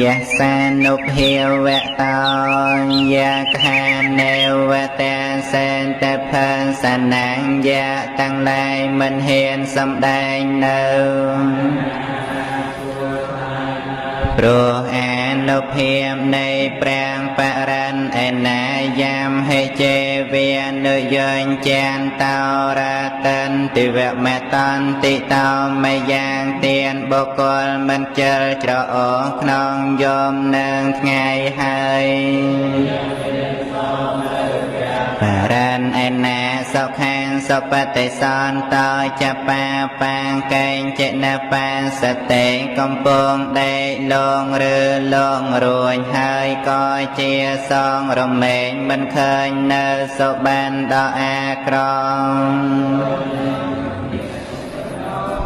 យសានុភាវៈតោយខានេវតាសេនតផសនាងយៈទាំងឡាយមិនហ៊ានសំដែងនៅ ព្រោះអានុភាពនៃព្រះបរិនឯណាយាមហេចេវានុយញ្ចានតោរតិនទិវមតន្តិតោមយ៉ាងទានបុគ្គលមិនជិលច្រអូសក្នុងយមនឹងថ្ងៃហើយបរិនឯណាសុខាងសុបតិសន្តោចបាបាងកេងចេនបាសតិកំពុងដេកលងឬលងរួញហើយក៏ជាសងរមែងមិនឃើញនៅសុបានដ៏អាក្រក់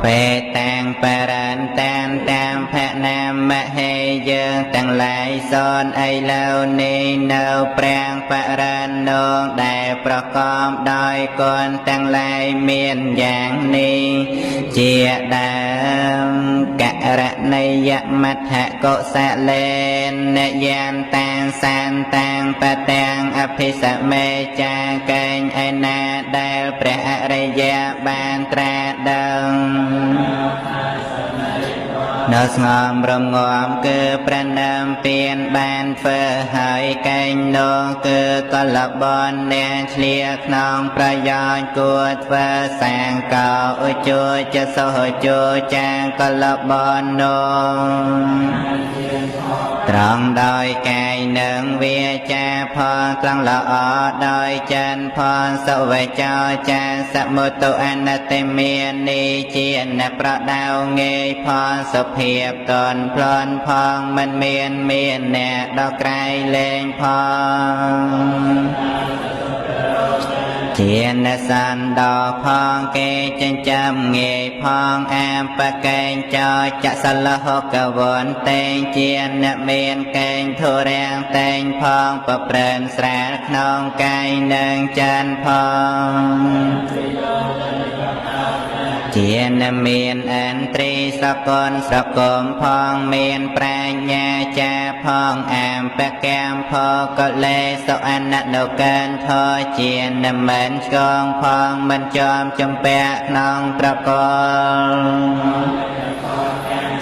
បេតាំងបរិនតាមតាមភណាមហេយើងទាំងឡាយសនឥឡូវនេះនៅព្រះបរិននងដែលប្រកបដោយគុណទាំងឡាយមានយ៉ាងនេះជាដើមករណីយមត្ថកុសលេនយានតាំងសានតាំងបទាំងអភិសមេចាកែងឯណាដែលព្រះអរិយាបានត្រាស់ដឹងនៅស្ងំរងំគឺព្រះនាមពៀនបានធ្វើហើយកែងនោះគឺកលបនអ្នកឆ្លៀក្នុងប្រយោជន៍គួរធ្វើសាងកោឧជចសុជចាងកលបននោះត្រង់ដោយកាយនិងវាចាផងត្រង់ល្អដោយចិនផងសវចោចាសមុតុអនតិមាននេះជាអ្នកប្រដៅងាយផងសុភាពតនប្លន់ផងមិនមានមានអ្នកដល់ក្រៃលែងផងជានសន្តោផងគេចិញ្ចឹមងាយផងអាបកែងចោចសលហកវន្តតែងជាអ្នកមានកែងធរាំងតែងផងប្រព្រឹនស្រាលក្នុងកាយនិងចិនផងជានមានអន្ត្រីសកលស្រគមផងមានប្រាជ្ញាចាផងអាមបកម្មផកលេសុអននុកិនធជានមិនឆ្កងផងមិនចំចំពាក់ក្នុងត្រកល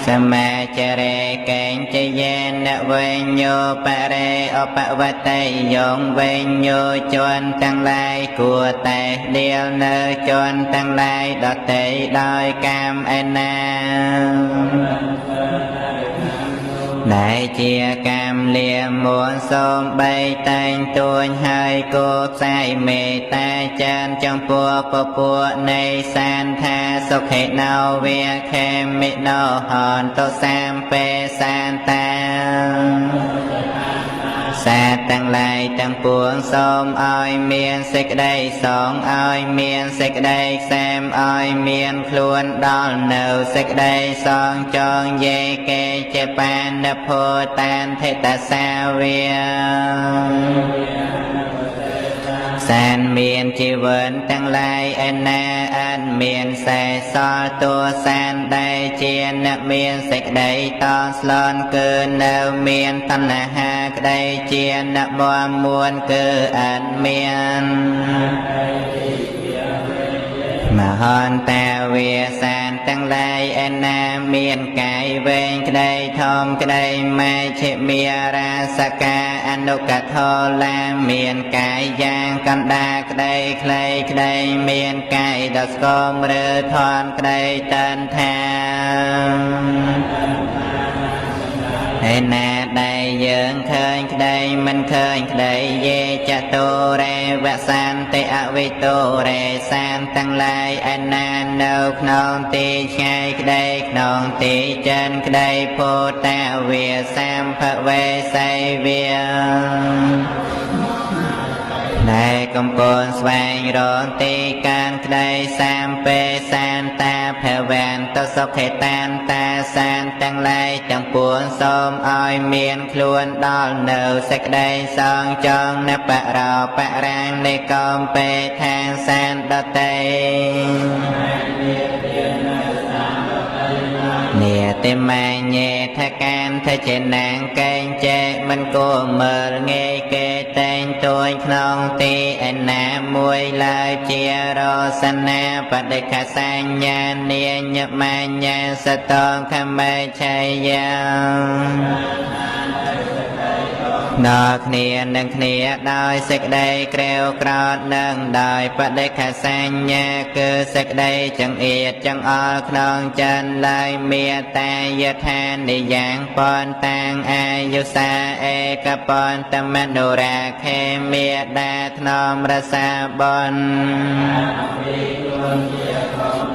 សមាចរេកេងចយេនវញ្ញោបរេអបវតិយងវញ្ញោជនទាំងឡាយគួរតែដៀលនៅជនទាំងឡាយដតីដោយកម្មឯណាដែលជាកម្មលាមួនសូមបីតែងទួញហើយគោផ្សាយមេត្តាចានចំពោះពពួកនៃសានថាសុខិណោវាខេមិណោហន្តសាមពេសានតាសាទាំងឡាយទាំងពួងសូមឲ្យមានសេចក្តីសងឲ្យមានសេចក្តីខ្សែមឲ្យមានខ្លួនដល់នៅសេចក្តីសងចងយេកេចេបានភោតានធិតសាវាសានមានជីវិតទាំងឡាយឯណាអត់មានសេសល់តួសានដែលជាអ្នកមានសេចក្តីតស្លន់គឺនៅមានតណ្ហាក្តីជាអ្នកមមួនគឺអត់មានមហន្តាវាសានទាំងឡាយឯណាមានកាយវែងក្តីធំក្តីមជ្ឈិមារាសកាអនុកថលាមានកាយយ៉ាងកណ្ដាលក្តីខ្លីក្តីមានកាយដ៏ស្គមឬធនក្តីតិនថាឯណាដែលយើងឃើញក្តីមិនឃើញក្តីយេចតុរេវសាន្តិអវិតុរេសានទាំងឡាយឯណានៅក្នុងទីឆ្ងាយក្តីក្នុងទីចិនក្តីភូតាវាសម្ភវេសីវាដែលកំពុងស្វែងរកទីកានក្តីសាមពេសានតាភវន្តសុខេតានតាសានទាំងឡាយទាំងពួងសូមឲ្យមានខ្លួនដល់នៅសេចក្តីសងចងណបរោបរាងនៃកំពេខាងសានដតីនេតិមញ្ញេថកាន ថជាណាងកែងចែកមិនគួរមើលងាយគេតែងទួញក្នុងទីឯណាមួយឡើយជារសនាបដិខសញ្ញានាញមញ្ញាសតងខមេឆៃយាដល់គ្នានឹងគ្នាដោយសេចក្តីក្រេវក្រោធនឹងដោយបដិខសញ្ញាគឺសេចក្តីចង្អៀតចង្អល់ក្នុងចិនឡើយមេតាយថានិយ៉ាងពនតាងអាយុសាឯកពន្តមនុរាខេមេដាថ្នមរសាបន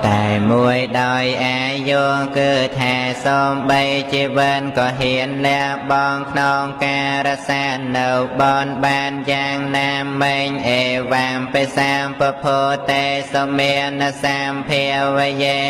តែមួយដោយអាយុគឺថាសំបីជីវិតក៏ហ៊ានលះបង់ក្នុងការរក្សានៅបនបានយ៉ាងណាមេញអេវំបិសាមពពុតេសុមានសម្ភាវយេ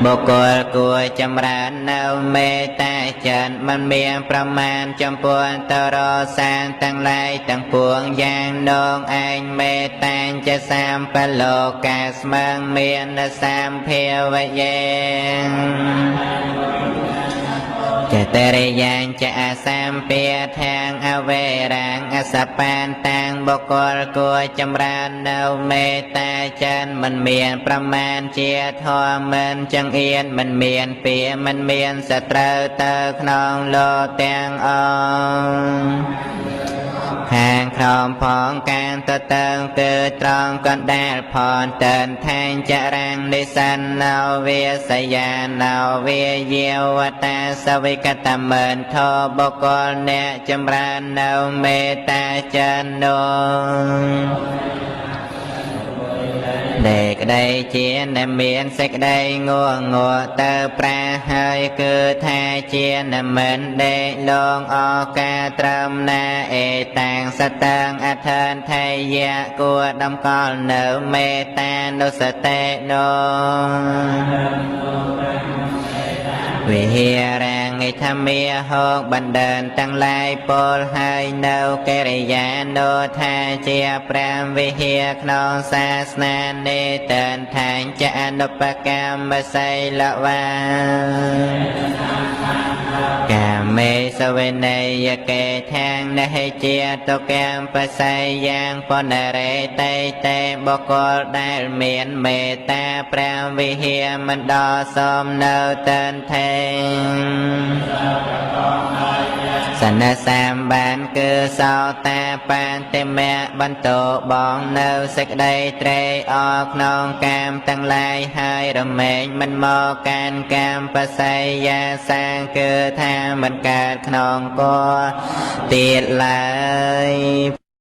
បុគ្គលគួរចម្រើននៅមេត្តាចិត្តមិនមានប្រមាណចំពោះតរសានទាំងឡាយទាំងពួងយ៉ាងនងឯងមេត្តាជាសម្បលោកាស្មងមានសម្ភាវយេចតរិយ៉ាងចអសម្ភាធាងអវេរាងអសបានតាំងបុគ្គលគួរចម្រើននៅមេត្តាចិនមិនមានប្រមាណជាធម៌មិនចង្អៀនមិនមានពៀមិនមានសត្រូវទៅក្នុងលោកទាំងអស់ខាងក្រោមផងកានតតើងគឺត្រង់កណ្ដាលផនតិនថែងចរាំងនិសិនណោវាសយាណោវាយាវតាសវិកតមិនធបុគ្គលអ្នកចម្រើននៅមេត្តាចិននោះដែលក្តីជាដែលមានសេចក្តីងួងួទៅប្រាហើយគឺថាជានមិនដេកលងអកាត្រឹមណាអេតាំងសតាំងអធិនថយៈគួរដំកល់នៅមេត្តានុសតិនោះវិហារាងិធមាហោកបណ្ដិនទាំងឡាយពលហើយនៅកិរិយានោថាជាព្រះវិហារក្នុងសាសនានេះតន្ថាញចអនុបកម្មសីលវាកាមេសវនយកេធាងនហិជាតុកម្មបស័យយ៉ាងពនរេតេតេបុគ្គលដែលមានមេត្តាព្រះវិហារមិនដល់សមនៅតន្ថេសនសាមបានគឺសោតាបានតិមៈបន្តបងនៅសេចក្តីត្រេកអរក្នុងកាមទាំងឡាយហើយរមែងមិនមកកាន់កាមបស័យយាសាងគឺថាមិនកើតក្នុងគទៀតឡើយ។